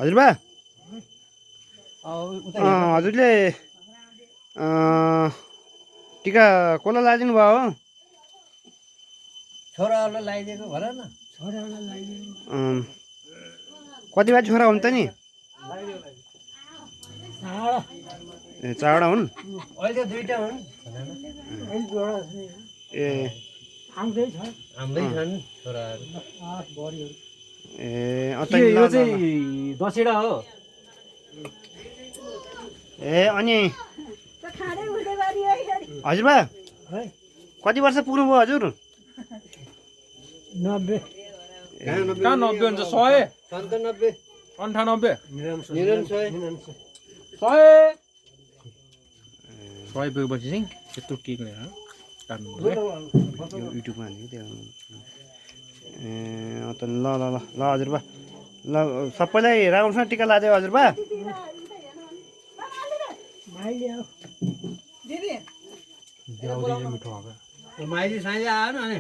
हजुरबा हजुरले टिका कसलाई लगाइदिनु भयो हो? छोराहरूलाई लगाइदिएको भन न। कति भाइ छोरा हुन् त नि? ए चारवटा हुन्? अहिले दुईटा हुन्। ए आउँदैछन् छोराहरू। ए यो चाहिँ दसेडा हो। ए अनि हजुरबा कति वर्ष पुग्नुभयो हजुर? 90 कहाँ 90 हुन्छ 100 97 98 100 पुगेपछि चाहिँ त्यत्रो केक लिएर काट्नु यो युट्युबमा हाल्ने त्यो ए त ल ल ल ल हजुरबा ल सबैलाई राम्रोसँग टिका लगाइदियो हजुरबा। माइली साइली आयो न अनि